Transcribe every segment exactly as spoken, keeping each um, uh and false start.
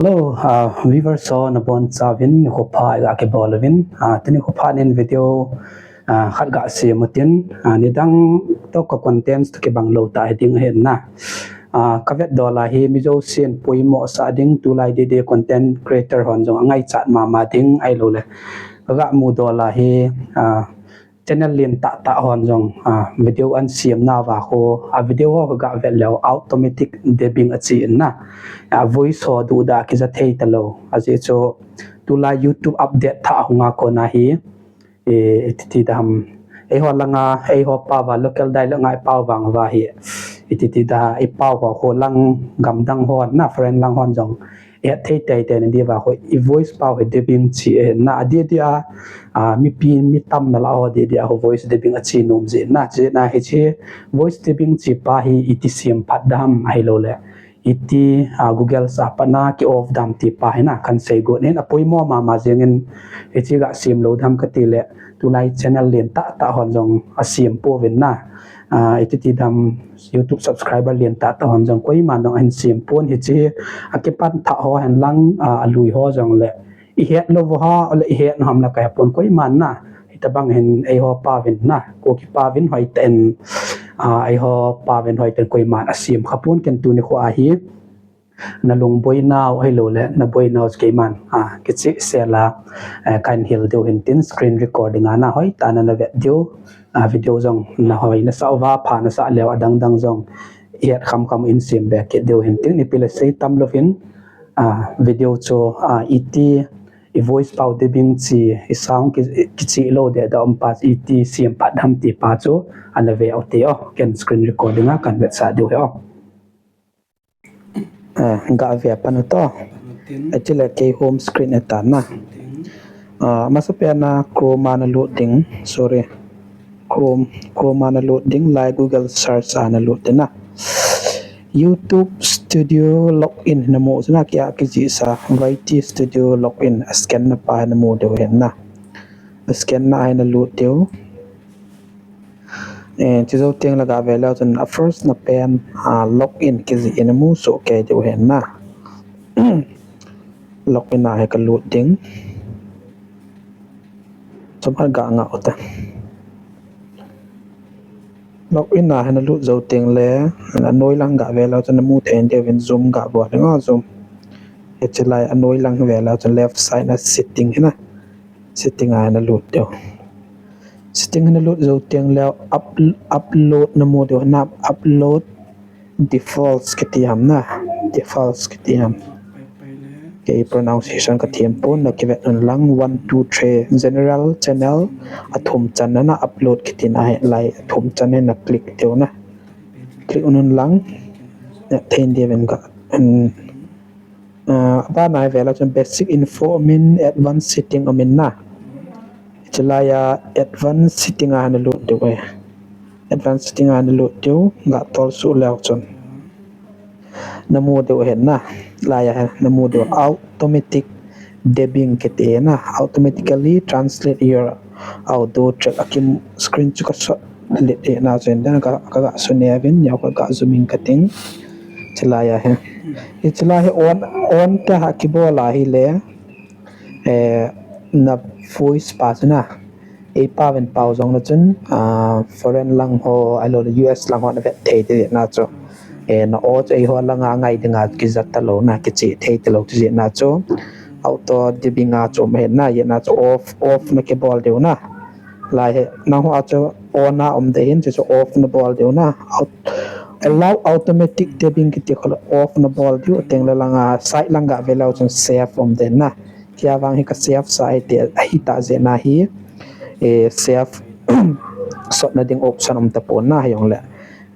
Hello, uh, viewers ho nabonchauvin nikho pha iga kibol uvin. Uh, tuni kho pha nin video uh, khat ga sem utin. Uh, nidang toh ka contents toh kibang lou tah hiding ahin na. Uh, ka vetdola hi mi jousen poimo sah ding, tulai dede content creator hon jong angaichat mama ding ahilouleh. Ka ga mudola hi uh, channel lentah tah hon jong uh, video ahin sem nauva kho, a uh, video ho ka ga vet leu automatic dubbing achi in na. A uh, voice ho duda kija thei talou. Ajeh chu tulai YouTube update thah hunga kona hi, e, iti ti dam, eiho langa, eiho paova, local dialect ngai pao vang uva hi, iti ti da, i pao ho kho lang gamdang hon na, foreign lang hon jong ihet thei teitei na diuva kho, i voice pao hi dubbing chi ahin na, adia dia, uh, mipi, mi tamna lah ho dia dia kho voice dubbing achi nom jeh na, chi na hiche voice dubbing chi pa hi iti sem phat dam ahilouleh. Iti uh, Google sah pat na ki off dam ti pa hi na, kahin sei got in, apoimo mama jengin, hiche ga sem lou dam kati leh, tulai channel lentah tah hon jong asem pouvin na. Uh, iti ti dam YouTube subscriber lentah tah hon jong koiman jong ahin sem pon, hiche akipan thah ho hen lang, uh, alui ho jongleh ihet lou uva, ole ihet naham la kahepon koiman na. Hitabang hin eiho paovin na, Kuki paovin hoitah in, uh, eiho paovin hoitah in koiman asem khapon, ken tuni kho ahi. Nalung boinau ahilouleh, naboinau chu keiman, uh, kicheh sela, uh, kahin hil diu hintin screen recording a na hoitah na navet diu, uh, video jong nahoi nasah uva, pha nasah leu adang dang jong ihet khamkham in sem be kit diu hintin, ipi le sei tam louvin, uh, video chu, uh, iti, i voice pao dubbing chi, i sound ki, kicheh lou deda um pa iti sem phat dam ti pa chu, ana ve ute o, ken screen recording a kahin vetsah diu ahi o. Eh, ga ve pan uto. Achile kei home screen ahitan na. Ah, masapen a Chrome a nalut ding, sorry. Chrome, Chrome a nalut ding, lai Google search a nalut ding na. YouTube Studio login namu chu na, kia kijihsa, Y T Studio login, a scan na pa namu diu ahin na. A scan na a nalut diu. Eh, chujou teng le ga ve leu chun a first na pen, ah, login kijih in namu soh kei diu ahin na. Login a hi kalut ding. Chomkhat ga ngah ute. Login a hi nalut jou teng le, anoi lang ga ve leu chun namu thei diuvin zoom ga bol ding o, zoom. Hiche lai anoi lang ve leu chun left side na setting hi na. Setting a hi nalut diu. Setting hi nalut jou teng leu up, upload namu diu na, upload defaults kiti ham na, defaults kiti ham. Kei pronunciation kathem pon, na kivet un lang, one, two, three, general, channel, athum chan na, na upload kiti na hi lai, athum chan hi na click diu na. Click un un lang, na thei diuvin ga, un, ah, abana hi ve leu chun basic info umin, advanced setting umin na. Hiche lai a advanced setting a hi nalut diu e. Advanced setting a hi nalut diu, ga tol suh leu chun. Namu diu ahin na, lai a hi namu diu automatic dubbing kiti na, automatically translate your audio track, akim screen chu ka sot lit e na chun, then ka, ka ga sun e vin, ya ka ga zoom in kating. Hiche lai a hi. Hiche lai hi on, on tah a kibol ahile, eh, na voice pa chu na. Ei paovin pao jong na chun, ah, foreign lang ho, ahilouleh U S lang ho na vet thei ti na chu. Eh, na o chu eiho langa ngai dinga kija talou na, kicheh thei talou ti na chu. Auto dubbing a chu um ahin na, na chu off, off na kibol diu na. Lai hi, nangho a chu on a um ding ahin, chu chu off na bol diu na. Out, allow automatic dubbing kiti kho le off na bol diu, teng le langa side lang ga ve leu chun save um ding na. Tia vang hi ka save sa ahi ti, ahi ta jeh na hi, eh, save sot na ding option um tapon na hijongle.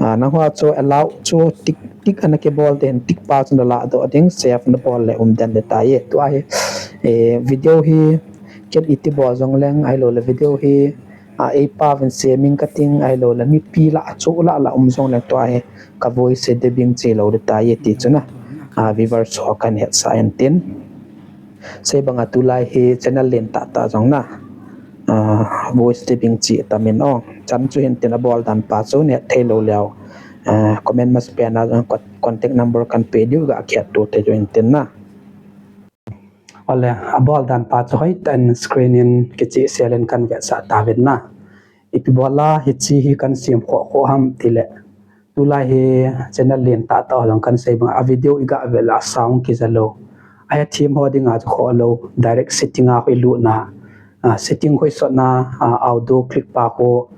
Ah, nangho a chu allow chu tick, tick ana kibol ding, tick pa chu na ladoh ding, save na bol le um den ding tai. Tua hi, eh, video hi, ken iti bol jong leng, ahilouleh video hi, ah, ei paovin sem ing kating, ahilouleh mipi lah, achu lah lah um jong leng tua hi, ka voice hi dubbing chi lou ding tai ti chu na. Ah, viewers ho kahin hetsah in tin. Sei banga tulai hi channel lentah tah jong na, ah, voice dubbing chi atam in o. Chan chu hintin abol dan pa chu na het thei lou leu. Ah, comment masapen a jong con-, contact number kahin pe diu ga kihet to te chu hintin na. Ole, abol dan pa chu hoitah in screen in kichehsel in kan vetsah tauvin na. Ipi bola hiche hi kan sem khoh khoh ham tile, tulai hi channel lentah tah ho jong kan sei bang a video iga vet le a sound kija lou, ahethem ho dinga chu khoh lou, direct setting a khu ilutna, setting khu isotna, audio click pa khu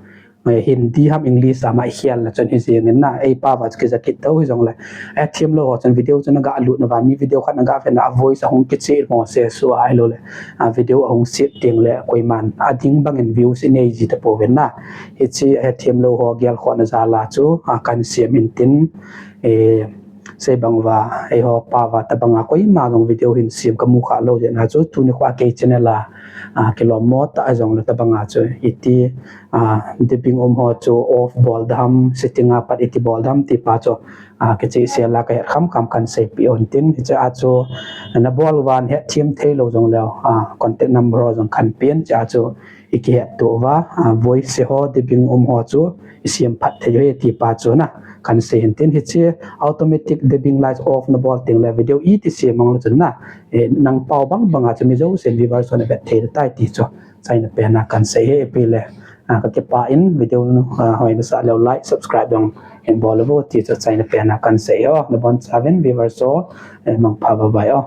Hindi ham English a ma ikhel na chun hijeng in na, eipao va chu kija kit tou hijongle, ahethem lou ho chun video chu naga lut nauva mi video khat naga vet na a voice ahung kicheh mo se su ahiloule video ahung set tengle koiman ading bangin views inei ji tapouvin na. Hiche ahethem lou ho gelkhohna jal a chu kan sem in tin, sei bang uva, eiho pao va tobanga koima jong video hin sem kamu khah lou jeh a chu tuni kho a kei channel a kilommo tah jongle tobanga chu iti dubbing um ho chu off bol dam, setting a pat iti bol dam ti pa chu kichehsel a kahet khamkham kan seipeh un tin, hiche a chu nabol uva nahethem theilou jongleu contact number ho jong kan pen, hiche a chu ikihetto uva voice ho dubbing um ho chu isem phat thei u ahi ti pa chu na kan sei hin tin, hiche automatic dubbing lai off nabol tengle video iti sem mang le chun na, nang pao bang banga chu mi jousen viewers hon avet thei tai ti chu achaina pen a kan sei hi. Ipi le kakipah in, video hoi nasah leu like, subscribe jong hin bol uvo ti chu achaina pen a kan sei o. Nabonchauvin viewers ho, mangpha, bye bye o.